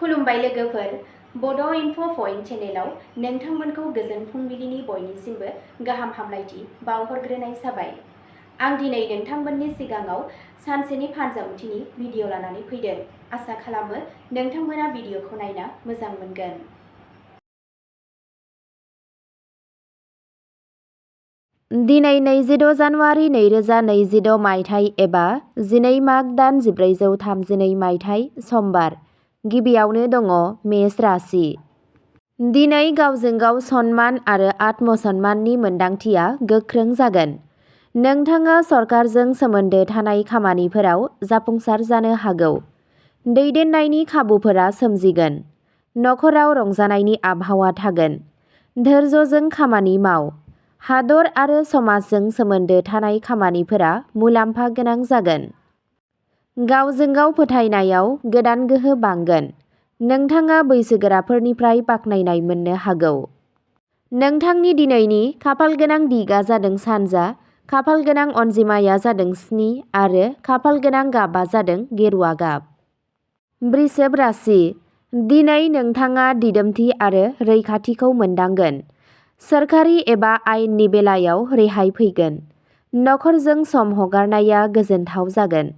खुलुमबाय लोगोफोर, बड' इनफ' पइन्ट चेनेलाव नोंथांमोनखौ गोजोन फुंबिलिनि बयनिसिमबो गाहाम हामलायथि बावहरग्रोनाय जाबाय। आं दिनै नोंथांमोननि सिगाङाव सानसेनि फानजामुथिनि भिडिअ लानानै फैदों। आसा खालामो नोंथांमोना भिडिअखौ नायना मोजां मोनगोन। दिनै 26 जानुवारि 2026 मायथाइ एबा 12 माघ दान 1432 मायथाइ समबार। गिबियावनो दङ मेष राशि। दिनै गावजों गाव सनमान आरो आत्मसन्माननि मोन्दांथिया गोख्रों जागोन। नोंथाङा सरकारजों सोमोन्दो थानाय खामानिफोराव जाफुंसार जानो हागौ। दैदेननायनि खाबुफोरा सोमजिगोन। नखराव रंजानायनि आबहावा थागोन। धैर्यजों खामानि माव। हादर आरो समाजजों सोमोन्दो थानाय खामानिफोरा मुलाम्फा गोनां जागोन। गावजों गाव फोथायनायाव गोदान गोहो बांगोन। नोंथाङा बैसोगोराफोरनिफ्राय बाख्नायनाय मोननो हागौ। नोंथांनि दिनैनि खाफालगोनां दिगा जादों सानजा, खाफालगोनां अनजिमाया जादों 7 आरो खाफालगोनां गाबा जादों गेरुवा गाब। वृषभ राशि। दिनै नोंथाङा दिदोमथि आरो रैखाथिखौ मोनदांगोन। सोरखारि एबा आयेननि बेलायाव रेहाय फैगोन। नखरजों सम हगारनाया गोजोनथाव जागोन।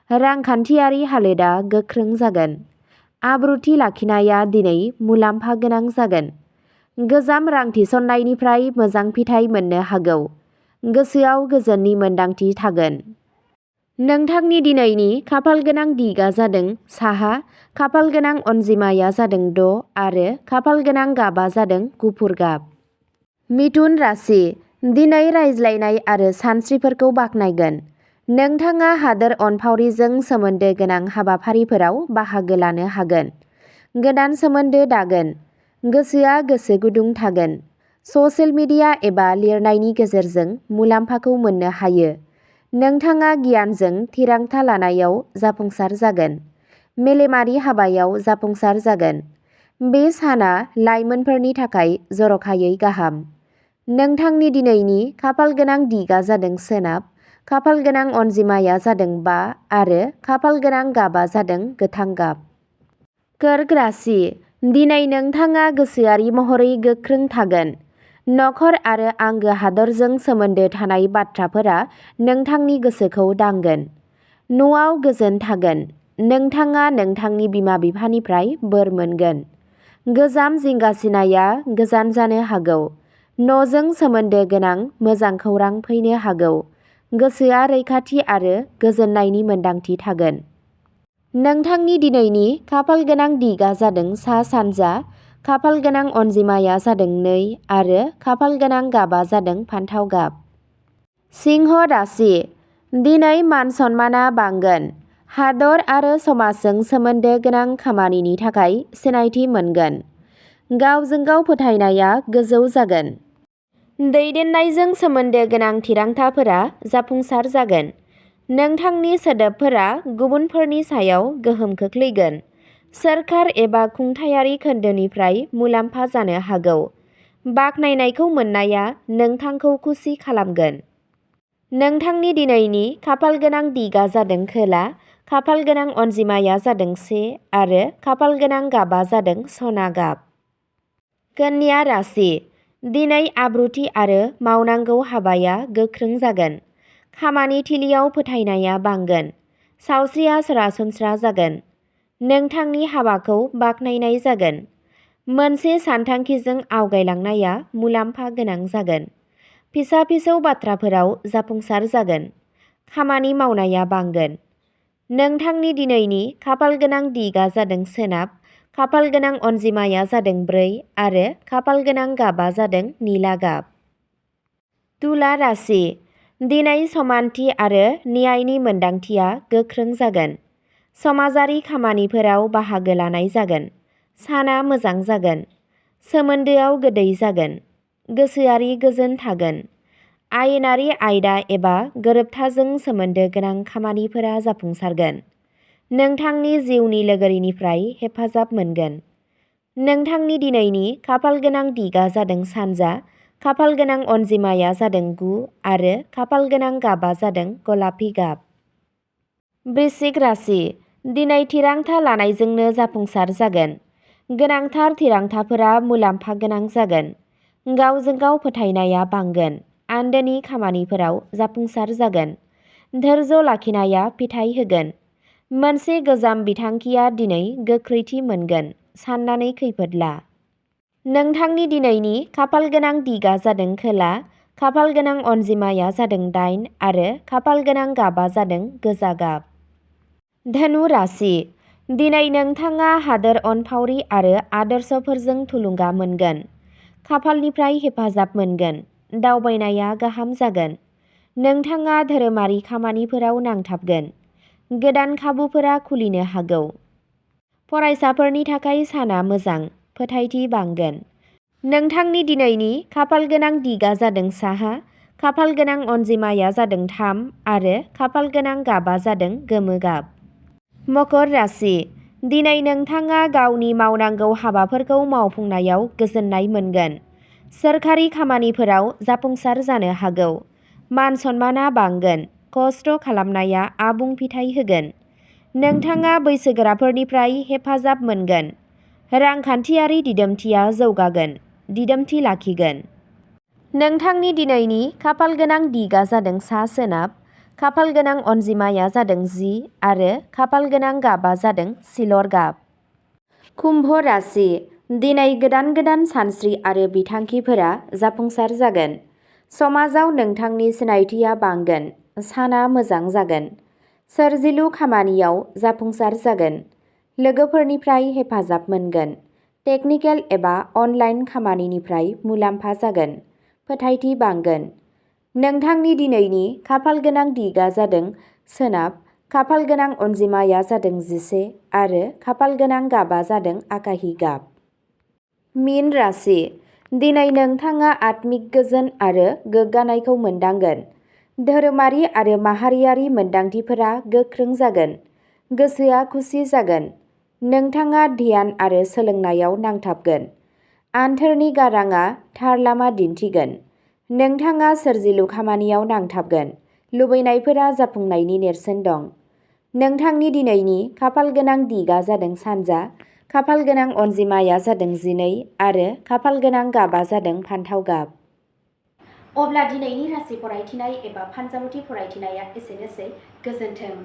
रांखान्थियारि हालोदा गोख्रों जागोन। आब्रुथि लाखिनाया दिनै मुलाम्फा गोनां जागोन। गोजाम रां थिसननायनिफ्राय मोजां फिथाइ मोननो हागौ। गोसोआव गोजोननि मोन्दांथि थागोन। नोंथांनि दिनैनि खाफालगोनां दिगा जादों साहा, खाफालगोनां अनजिमाया जादों 6 आरो खाफालगोनां गाबा जादों गुफुर गाब। मिथुन राशि। दिनै रायज्लायनाय आरो सानस्रिफोरखौ बाख्नायगोन। नोंथाङा हादोर अनफावरिजों सोमोन्दो गोनां हाबाफारिफोराव बाहागो लानो हागोन। गोदान सोमोन्दो दागोन। गोसोआ गोसो गुदुं थागोन। ससियेल मिडिया एबा लिरनायनि गेजेरजों मुलाम्फाखौ मोननो हायो। नोंथाङा गियानजों थिरांथा लानायाव जाफुंसार जागोन। मेलेमारि हाबायाव जाफुंसार जागोन। बे साना लाइमोनफोरनि थाखाय जर'खायै गाहाम। नोंथांनि दिनैनि खाफालगोनां दिगा जादों सोनाब, खाफालगोनां अनजिमाया जादों 5 आरो खाफालगोनां गाबा जादों गोथां गाब। कर्क राशि। दिनै नोंथाङा गोसोआरि महरै गोख्रों थागोन। नखर आरो आंगो हादरजों सोमोन्दो थानाय बाथ्राफोरा नोंथांनि गोसोखौ दांगोन। न'आव गोजोन थागोन। नोंथाङा नोंथांनि बिमा-बिफानिफ्राय बोर मोनगोन। गोजाम जिंगासिनाया गोजान जानो हागौ। न'जों सोमोन्दो गोनां मोजां खौरां फैनो हागौ। गोसोआ रैखाथि आरो गोजोननायनि मोन्दांथि थागोन। नोंथांनि दिनैनि खाफालगोनां दिगा जादों सा-सानजा, खाफालगोनां अनजिमाया जादों 2 आरो खाफालगोनां गाबा जादों फान्थाव गाब। सिंह राशि। दिनै मान-सन्माना बांगोन। हादर आरो समाजजों सोमोन्दो गोनां खामानिनि थाखाय सिनायथि मोनगोन। गावजों गाव फोथायनाया गोजौ जागोन। दैदेननायजों सोमोन्दो गोनां थिरांथाफोरा जाफुंसार जागोन। नोंथांनि सोदोबफोरा गुबुनफोरनि सायाव गोहोम खोख्लैगोन। सोरखार एबा खुंथायारि खोन्दोनिफ्राय मुलाम्फा जानो हागौ। बाख्नायनायखौ मोननाया नोंथांखौ खुसि खालामगोन। नोंथांनि दिनैनि खाफालगोनां दिगा जादों खोला, खाफालगोनां अनजिमाया जादों 1 आरो खाफालगोनां गाबा जादों सना गाब। कन्या राशि। दिनै आब्रुथि आरो मावनांगौ हाबाया गोख्रों जागोन। खामानि थिलियाव फोथायनाया बांगोन। सावस्रिया सरासनस्रा जागोन। नोंथांनि हाबाखौ बाख्नायनाय जागोन। मोनसे सानथांखिजों आवगायलांनाया मुलाम्फा गोनां जागोन। फिसा-फिसौ बाथ्राफोराव जाफुंसार जागोन। खामानि मावनाया बांगोन। नोंथांनि दिनैनि खाफालगोनां दिगा जादों सोनाब, खाफालगोनां अनजिमाया जादों 4 आरो खाफालगोनां गाबा जादों निला गाब। तुला राशि। दिनै समानथि आरो न्यायनि मोन्दांथिया गोख्रों जागोन। समाजारि खामानिफोराव बाहागो लानाय जागोन। साना मोजां जागोन। सोमोन्दोआव गोदै जागोन। गोसोआरि गोजोन थागोन। आयेनारि आयदा एबा गोरोबथाजों सोमोन्दो गोनां खामानिफोरा जाफुंसारगोन। नोंथांनि जिउनि लोगोरिनिफ्राय हेफाजाब मोनगोन। नोंथांनि दिनैनि खाफालगोनां दिगा जादों सानजा, खाफालगोनां अनजिमाया जादों 9 आरो खाफालगोनां गाबा जादों गलापि गाब। वृश्चिक राशि। दिनै थिरांथा लानायजोंनो जाफुंसार जागोन। गोनांथार थिरांथाफोरा मुलाम्फा गोनां जागोन। गावजों गाव फोथायनाया बांगोन। आन्दोनि खामानिफोराव जाफुंसार जागोन। धोर्ज लाखिनाया फिथाइ होगोन। मोनसे गोजाम बिथांखिया दिनै गोख्रैथि मोनगोन। साननानै खैफोद ला। नोंथांनि दिनैनि खाफालगोनां दिगा जादों खोला, खाफालगोनां अनजिमाया जादों 8 आरो खाफालगोनां गाबा जादों गोजा गाब। धनु राशि। दिनै नोंथाङा हादोर अनफावरि आरो आदर्शफोरजों थुलुंगा मोनगोन। खाफालनिफ्राय हेफाजाब मोनगोन। दावबायनाया गाहाम जागोन। नोंथाङा धोरोमारि खामानिफोराव नांथाबगोन। गोदान खाबुफोरा खुलिनो हागौ। फरायसाफोरनि थाखाय साना मोजां। फोथायथि बांगोन। नोंथांनि दिनैनि खाफालगोनां दिगा जादों साहा, खाफालगोनां अनजिमाया जादों 3 आरो खाफालगोनां गाबा जादों गोमो गाब। मकर राशि। दिनै नोंथाङा गावनि मावनांगौ हाबाफोरखौ मावफुंनायाव गोजोननाय मोनगोन। सोरखारि खामानिफोराव जाफुंसार जानो हागौ। मान सन्माना बांगोन। खस्थ' खालामनाया आबुं फिथाइ होगोन। नोंथाङा बैसोगोराफोरनिफ्राय हेफाजाब मोनगोन। रांखान्थियारि दिदोमथिया जौगागोन। दिदोमथि लाखिगोन। नोंथांनि दिनैनि खाफालगोनां दिगा जादों सा सोनाब, खाफालगोनां अनजिमाया जादों 10 आरो खाफालगोनां गाबा जादों सिलर गाब। कुम्भ राशि। दिनै गोदान गोदान सानस्रि आरो बिथांखिफोरा जाफुंसार जागोन। समाजाव नोंथांनि सिनायथिया बांगोन। साना मोजां जागोन। सोरजिलु खामानियाव जाफुंसार जागोन। लोगोफोरनिफ्राय हेफाजाब मोनगोन। टेकनिकेल एबा अनलाइन खामानिनिफ्राय मुलाम्फा जागोन। फोथायथि बांगोन। नोंथांनि दिनैनि खाफालगोनां दिगा जादों सोनाब, खाफालगोनां अनजिमाया जादों 11 आरो खाफालगोनां गाबा जादों आकाहि गाब। मीन राशि। दिनै नोंथाङा आत्मिक गोजोन आरो गोग्गानायखौ मोनदांगोन। धोरोमारि आरो माहारियारि मोनदांथिफोरा गोख्रों जागोन। गोसोआ खुसि जागोन। नोंथाङा ध्यान आरो सोलोंनायाव नांथाबगोन। आन्थोरनि गारांआ थार लामा दिन्थिगोन। नोंथाङा सोरजिलु खामानियाव नांथाबगोन। लुबैनायफोरा जाफुंनायनि नेरसोन दं। नोंथांनि दिनैनि खाफालगोनां दिगा जादों सानजा, खाफालगोनां अनजिमाया जादों 12 आरो खाफालगोनां गाबा जादों फान्थाव गाब। अब्ला दिनैनि राशि फरायथिनाय एबा फानजामुथि फरायथिनाया एसेनोसै। गोजोन्थों।